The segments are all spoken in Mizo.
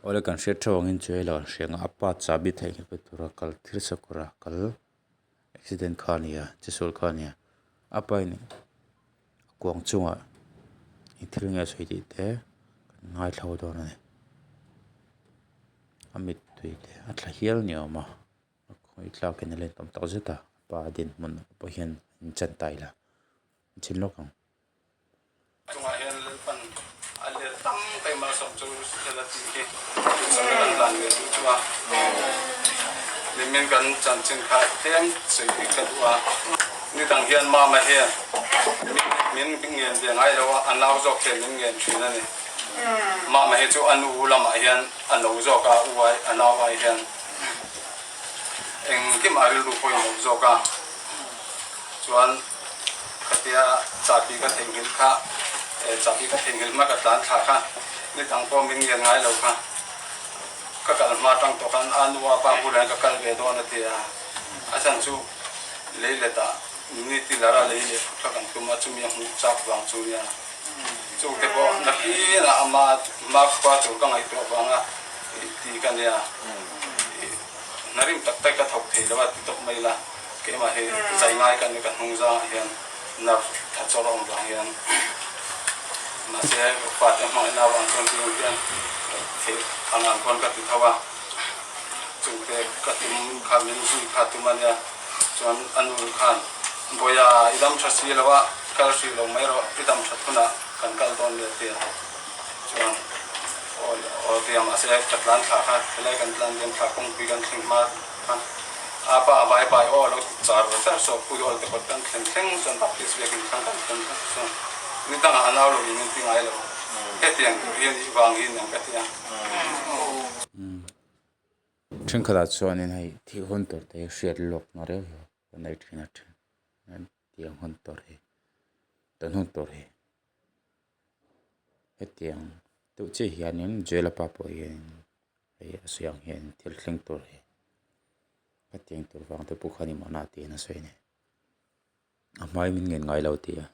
Awle kan hriat theuh angin chu hei lo an hria ang a, a pa chahbi theihnghilh pe tura kal thil sakawr a kal accident kha a ni a chesual kha a ni a, a pa in a kuang chungah eng thil nge a sawi tih te kan ngaithla ho dawn a ni a mittui te a tla hial ni awm a a khawi tlak in a len tam tak zet a, a pa dinhmun pawh hian a inchan ta ila a chhin lawk ang. Chungah hian Lalpan a let tam taih malsawm chu thil a tih hi duhsakna kan hlan ve duh chu a. Nimin kan chanchin kha tlem sawi bik ka duh a. Nidang hian mama hian min ngen ve ngai lo a, a nau zawk hian min ngen thin a ni. Mama hi chu a nu lamah hian a no zawk a, u ai a nau ai hian engkim a rilru pawimawh zawk a. Chuan khatia chahbi ka theihnghilh kha, chahbi ka theihnghilh hma ka tlan thla kha, ni dang pawh min ngen ngai lo kha. Ka kal hma atang tawh khan a nu a pa bulah hian ka kal ve dawn a ti a, a chhan chu lei letah ni ti lara lei leh phut kha kan tum a, chumi a hmuh chak vang chu nia. Chungte pawh nakinah ama hma khua tur ka ngaihtuah vanga ti ka nia. Hna rim tak tak ka thawk thei lo a ti tawp mai la, keimah hi zai ngai ka ni ka hnung zangah hian nerve tha chawr a awm vang hian mahse fate hmangaihna avang chuan tiang hian theih ang ang khawn ka ti tho a, chungte ka tum kha min zui kha tum a nia chuan a nu khan Bawiha i dam tha si lo a kal hrih lo mai rawh i dam that hunah kan kal dawn nia tia chuan aw aw tia mahse ka tlan thla kha helai kan tlan liam thla kawngpui kan thleng hma khan a pa a bai bai aw a lo ti char ve char saw pui awl te kawt kan thlen thleng chuan baptist biakin thlang kan thlen thleng chuan ni dangah a nau lo in an ti ngai lo hetiang tur hi a nih vang hi aniang ka ti a. Thenkhatah chuanin hei thih hun tur te hi hriat lawk na reuh hi ka nei thin a then tiang hun tur hi tun hun tur hi hetiang deuh chiah hianin Joel-a pa pawh hianin hei a sawi ang hian thil thleng tur hi hetiang tur vang te pawh kha ni mahna tiin a sawi a ni a hmai min ngen ngai lo tih a.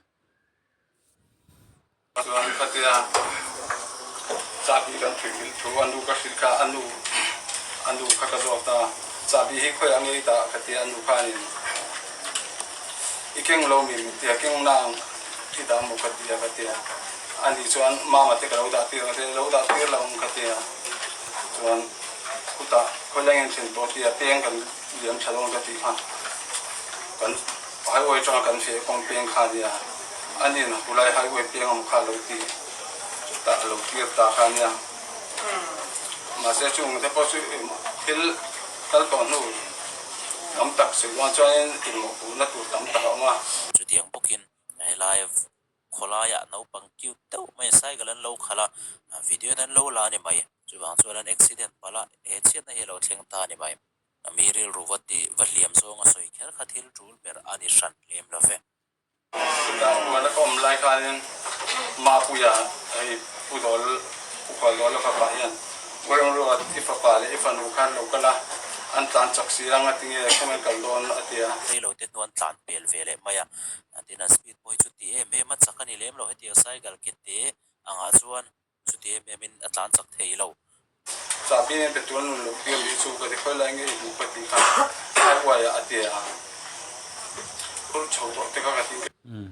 Chuan khatia chahbi kan theihnghilh thu a nu ka hrilh kha a nu a nu kha ka zawt a, chahbi hi khawiah nge i dah khatia a nu khanin i keng lo mi min tia keng nang i dah maw ka tia ka tia ani chuan mama te ka lo dah tir ang tia lo dah tir lo ang ka tia chuan khutah khawilai nge thlen tawh tia peng kan liam tha dawn ka tih kha kan highway atanga kan feh kawng peng kha ania Anin hulai highway piang awm kha lo ti chutah a lo tir ta kha ania. Mahse chung te pawh chu thil kal tawh hnu tam tak sawi dawn chuanin inmawhpuhna tur tam tak a awm a. Chutiang bawkin helai khawlaiah naupang cute deuh mai cycle an lo khalh a, video in an lo la a ni mai. Chuvang chuan an accident palh a, he chhiatna hi a lo thleng ta a ni mai. Mi rilru va tih va hliam zawnga sawi kher kha thil tul ber a ni hran lem lo ve. Chutah huan a ka awm lai khanin Mapuia hei Pu Dawl, Pu Khual Dawl a fapa hian Uaimruat i fapa leh i fanu khan lo kal a, an tlan chak si ang a ti nge khawnge kal dawn a ti a. Reilo te hnuan tlan pel ve leh mai a, tin an speed pawh hi chuti em em a chak a ni lem lo hetiang cycle ke te angah chuan Chuti em em in a tlan chak thei lo. Chahbi nen petrol nun loh tir ni chu ka ti khawi lai nge i hmuh ka tih kha highway ah a ti a, phur chho tawh te kha ka ti. Umm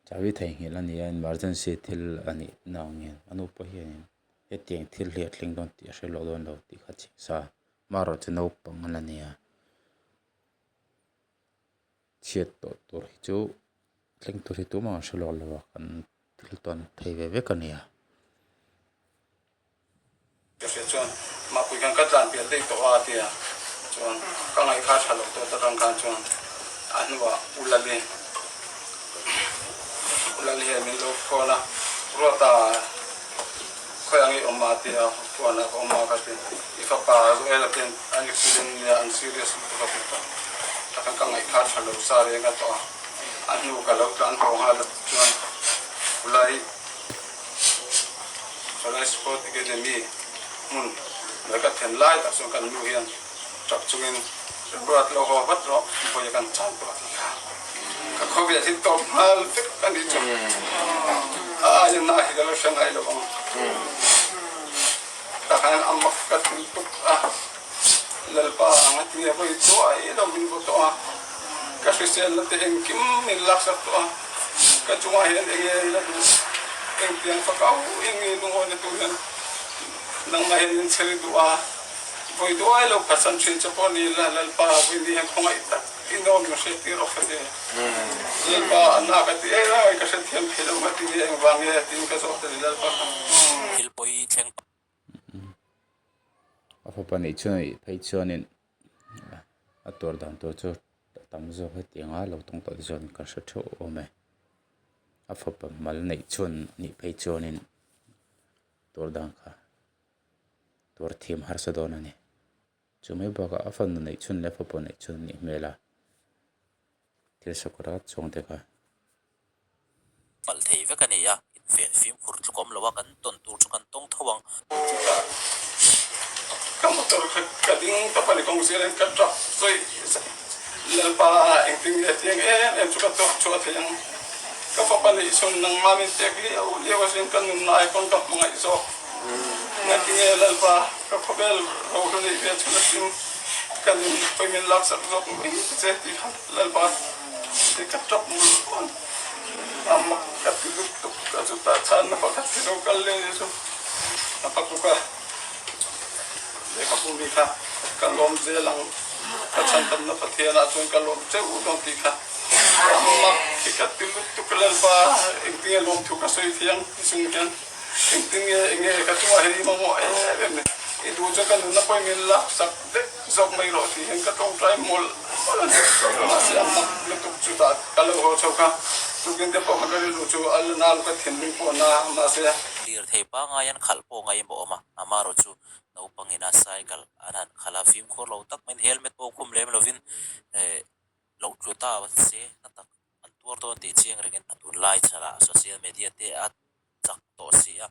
chahbi theihnghilh a ni a emergency thil a nih na ang hian a nu pawh hianin hetiang thil hi a thleng dawn tih a hre lawk dawn lo tih kha chhing sa amaherawhchu chu naupang a la ni a. Chhiat tawh tur hi chu thleng tur hi tumah an hre lawk lo a kan thil tawn thei ve vek a nia. Ka hria chuan Mapui khan ka tlan pial daih tawh a a ti a, chuan ka ngaihkha tha lo tawh ta tang khan chuan a hnuah U Lali U Lali hian min lo phone a, Ruata khawi ang i awm a ti a, phone ah ka awm a ka ti, i fapa Joel a ten an accident nia an serious lutuk a ti ta, takhan ka ngaihkha tha lo sa reng a tawh a, a hnu ka lo tlan haw nghal a chuan Ulai Ulai Sport Academy hmun leh ka then lai tak chuan kan nu hian tap chungin Ruat lo haw vat rawh vawi kan chan tawh a ti kha. Ka khawvel hi tawp nghal vek a ni chu. A aiin na hi ka lo hre ngai lo ang. mak ka ti tuk a, Lalpa anga tinge vawi chuai lo min vaw tawh a, ka hriselna te engkim min laksak tawh a, ka chungah hian enge la duh, engtiang fakau eng nge lungawina tur hian nangmah hian min chhel duh a, vawi duai lo phatsan thin che pawh ni la, Lalpa vawi ni hian khawngaih tak in awm min hriat tir awk ka ti. Lalpa a na ka ti em em a, ka hrethiam thei lo ka ti nge engvang nge tiin ka zawt a ni Lalpa kha. Thil pawi thleng A fapa neih chuan a nih phei chuanin a tuar dan tur chu a tam zawk hetiang a lo tawng tawh te chuan ka hre theuh awm e. A fapa mal neih chuan a nih phei chuanin tuar dan kha tuar thiam harsa dawn a ni. Chu mai bakah a fanu neih chhun leh a fapa neih chhun a nih hmel a, thil sakawr a chuang te kha. Palh thei vek a ni a, inven fimkhur tluk awm lo a, kan tawn tur chu kan tawng tho ang. Chutah ka motor kha ka ding tawp a ni kawng zir in ka tap sawi sawi Lalpa engtin nge tiang em em chu ka tawk chhuah thei ang, ka fapa neih chhun nangmah min pek liau liau a sin ka nunna ai pawn ka hmangaih zawk. Ngatinge Lalpa ka khawvel rohlu neih ve chhun asin ka nun pawi min laksak zawk mai che tih kha Lalpa ti ka tap mul mul a mak ka ti lutuk ka chutah chhanna pakhat hi lo kal leh ni chu a pakuk a lehkhabu mi kha ka lawm zel ang ka chhantamna Pathianah chuan ka lawm cheuh dawn tih kha a mak hi ka ti lutuk Lalpa engtinge lawmthu ka sawi thiang ti chung hian. Engtin nge enge ka chungah hian i mamawh em em ni? I duh chu ka nunna pawhin min laksak vek zawk mai rawh tih hian ka tawngtai mawlh mawlh a ni. Mahse a mak lutuk chutah ka lo haw chho kha. Tukin te pawh kha ka rilru chu a la na lo ka thinlung pawh a na mahse. Lirthei pangai an khalh pawh ngaihmawh awm a, amaherawh chu naupangin a cycle an han khalh a, fimkhur lo tak maiin helmet pawh khum lem lovin lo tlu ta se na tak an tuar dawn tih chiang rengin a tunlai chharah social media te a chak tawh si a,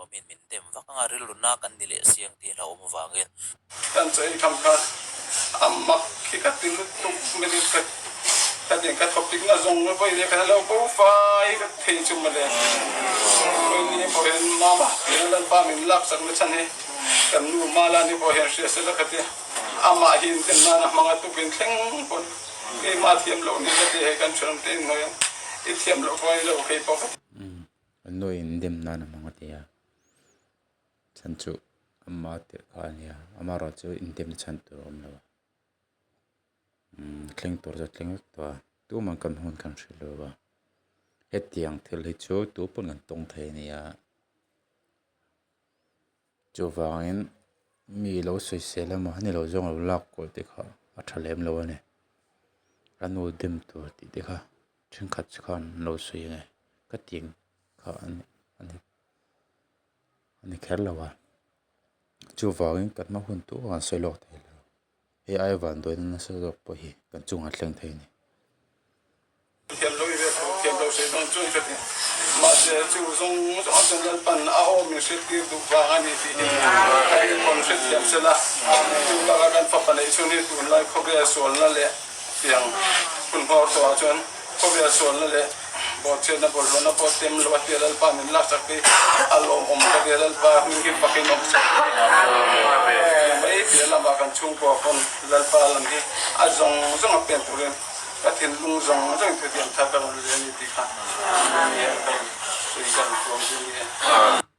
ṭulhlawmin min dem vak anga rilruna kan ni leh siang tih hlauhawm avangin. Kan chaw ei tham kha a mak khi ka ti lutuk mawle ka ka ding ka topic na zawng vawi leh khan a lo bo fai vek thei chu mawle. Vawi ni pawh hian mama tia Lalpa min lak chak na chhan hi kan nu Mala ni pawh hian hria sela ka ti amah hi in dem nana hmang a tukin thleng pawn keimah thiam loh ni ka ti hei kan thiam te in hnuai a i thiam loh pawh a ni lo kei pawh ka ti. An nu in dem nan a hmang a ti a, chhan chu ama tirh kha a nia, amaherawh chu indemna chhan tur a awm lo a, umm thleng tur chu a thleng vek tawh a, tumah kan hun kan hre lo a, hetiang thil hi chu tu pawn kan tawng thei a nia, chuvangin mi lo sawisel emaw a ni lo zawng lo lak kawi te kha a tha lem lo a ni, a nu dem tur tih te kha. Thenkhat chu khan an lo sawi a ni ka tih kha a ni a ni a ni kher lo a chuvangin kan hma hun tur an sawi lawk thei lo hei ai vanduaina nasa zawk pawh hi kan chungah a thleng thei a ni. Thiam lo i ve tho thiam lo sawi dawn chuan ka ti mahse chu zawng zawng a chuan Lalpan a aw min hriat tir duh vang a ni tih hi ka inhawn hrethiam sela chu bakah kan fapa neih chhun hi tunlai khawvel sualna leh Tiang hun hmawr tawhah chuan khawvel sualna leh bawhchhiatna bawlhhlawhna pawh tem lo a tia Lalpa min laksak hi a lawmawm ka tia Lalpa hming hi fakin awm sak a ni mai piah lamah kan chhungkua pawn Lalpa lam hi a zawng zawng a pen turin ka thinlung zawng zawngin thutiam thar ka rawn leh a ni tih kha ka rawn sawi ka rawn puang chu a ni e.